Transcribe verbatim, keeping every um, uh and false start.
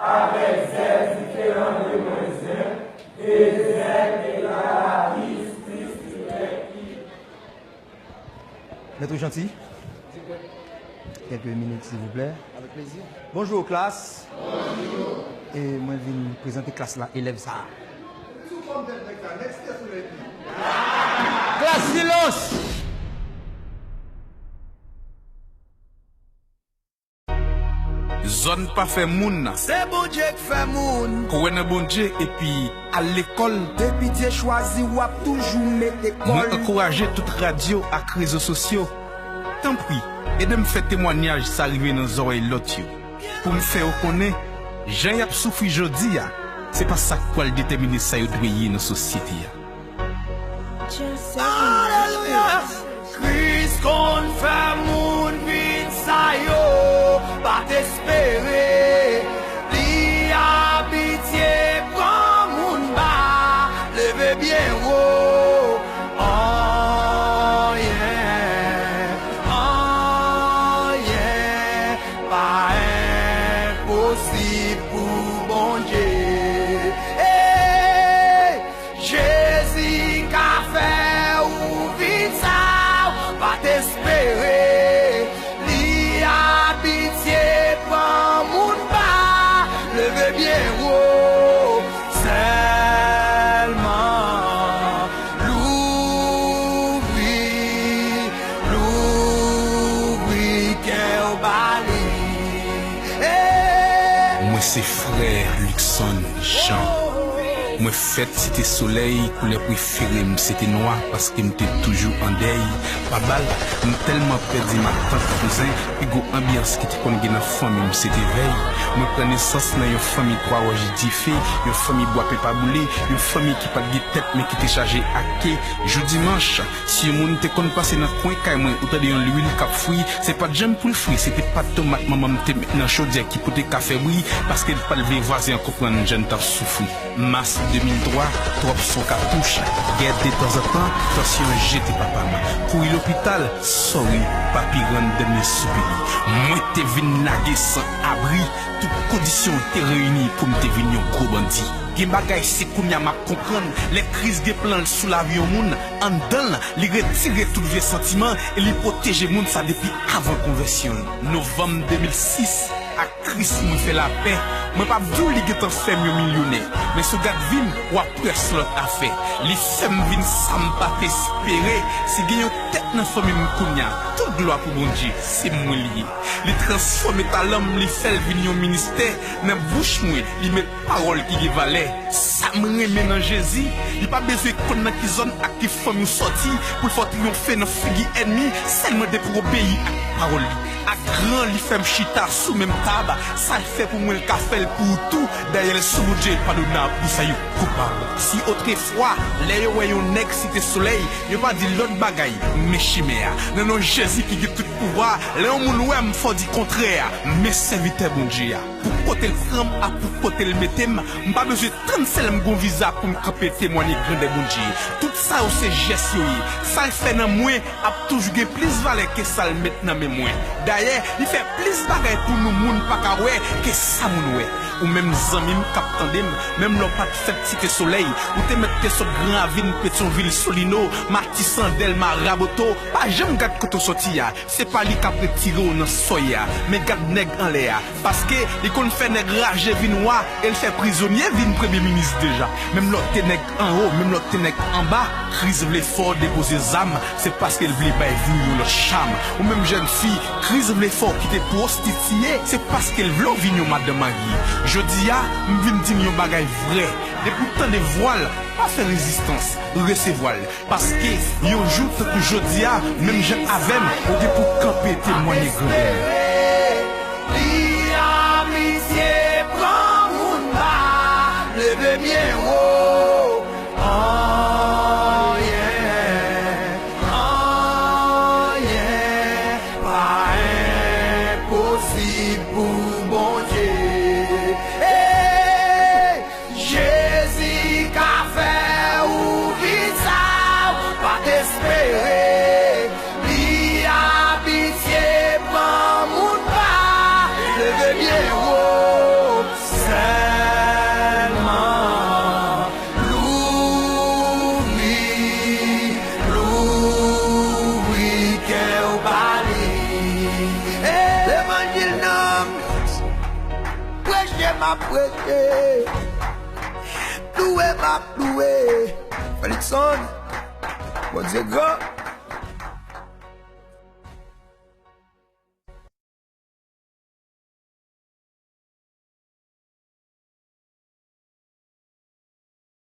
Avèk zèl diferan de mwen zen, e zèl egal a jistis ki fèk ki. Mèt Janti, kèlke minit, silvouplè. Avèk plezi. Bonjou, klas. Bonjou. E mwen vin prezante klas la, elèv sa a. Sou fòm tèt nèg sa, nèg Site Solèy li. Klas, silans! Zòn pa fè moun. Se Bondye k fè moun. Kwè nan Bondye epi al lekòl. Depi Dye chwazi w, w ap toujou mete kò l. Mwen ankouraje tout radyo ak rezo sosyo. Tanpri, ede m fè temwanyaj sa rive nan zòrèy lòt yo. Pou m fè yo konnen, jan y ap soufri jodi a, se pa sa k pral detèmine sa yo dwe ye nan sosyete a. Alelouya! Kris konn fè moun vin sa yo pa t espere. Li abitye pran moun ba, leve byen wo. Anyen, anyen pa enposib pou Bondye. Hey! Jezi ka fè ou vin sa ou pa t espere. Li abitye pran moun ba, leve byen wo. Sèlman louvri, louvri kè w ba li. Hey! Mwen se frè Luckson Jean. Mwen fèt Site Solèy, koulè prefere m se te nwa, paske m te toujou an dèy. Pa bal, m tèlman pèdi matant, kouzen, pi gwo anbyans ki te konn gen nan fanmi m se te vèy. Mwen pran nesans nan yon fanmi twa wòch dife, yon fanmi bwa pepa boule, yon fanmi ki pa t gen tèt men ki te chaje ak ke. Jou dimanch, si yon moun te konn pase nan kwen kay mwen ou tande yon lwil k ap fri, se pa t janm pou l fri, se te pat tomat manman m te met nan chodyè ki pote kafe bri, paske l pa t vle vwazen an konprann jan n t ap soufri. Mas de mil twa, twòp son katouch, gè detanzantan, tansyon jete papa m. Kouri lopital, sòri, pa pi rann dènye soupi li. Mwen te vin lage san abri, tout kondisyon te reyini pou m te vin yon gwo bandi. Gen bagay se kounye a m ap konprann, lè Kris gen plan l sou lavi yon moun, anndan l, li retire tout vye santiman e li pwoteje moun sa depi avan konvèsyon l. Novanm de mil sis, ak Kris mwen fè lapè. Mwen p ap di w li gentan fè m yon milyonè, men si w gad vi m, w ap wè se lòt afè. Li fè m vin sa m pa t espere. Si gen yon tèt nan fanmi m kounye a, tout glwa pou Bondye, se mwen li ye. Li transfòme talan m, li fè l vin yon ministè. Nan bouch mwen, li met pawòl ki gen valè. Sa m renmen nan Jezi, li pa bezwen konn nan ki zòn ak ki fanmi w sòti pou l fè w triyonfe nan figi ènmi, sèlman depi w obeyi ak pawòl li. Ak gran, li fè m chita sou menm tab, sa l fè pou mwen l ka fè l pou ou tou, dayè l sou Bondye padonab pou sa yo koupab. Si otrefwa, lè yo wè yon nèg Site Solèy, yo pa di lòt bagay, men chimè a. Nan non Jezi ki gen tout pouvwa, lè yon moun wè m, fò di kontrè a, men sèvitè Bondye a. Pou kote l pran m ak pou kote l mete m, m pa bezwen tann sèl m gon viza pou m kanpe temwanye grandè Bondye. Tout sa yo se jès yo ye. Sa l fè nan mwen ap toujou gen plis valè ke sa l met nan men mwen. Dayè, li fè plis bagay pou nou moun pa ka wè ke sa moun wè. Ou menm zanmi m k ap tande m, menm lè w pa t fèt Site Solèy, ou te mèt te sot Gran Ravin, Petyonvil, Solino, Matisan, Dèlma, Raboto, pa janm gad kote w sòti a. Se pa li k ap retire w nan sòy a, men gad nèg anlè a. Paske li konn fè nèg raje vin wa, e l fè prizonye vin premye minis deja. Menm lè w te nèg anwo, menm lè w te nèg anba, Kris vle fè w depoze zam, se paske l vle bay vi w yon lòt cham. Ou menm jèn fi, Kris vle fè w kite pwostitiye, se paske l vle w vin yon madan marye. Jodi a, m vin di n yon bagay vrè. Depi w tande vwa l, pa fè rezistans, resevwa l. Paske yon jou tankou jodi a, menm jan avè m, ou gen pou kanpe temwanye grandè l. Li abitye pran moun ba, leve byen wo. Anyen, anyen pa enposib pou Bondye. Hey! Jezi ka fè ou vin sa ou pa t espere. Li abitye pran M ap rete. Louwe m ap louwe. Felixson, Bondye gran.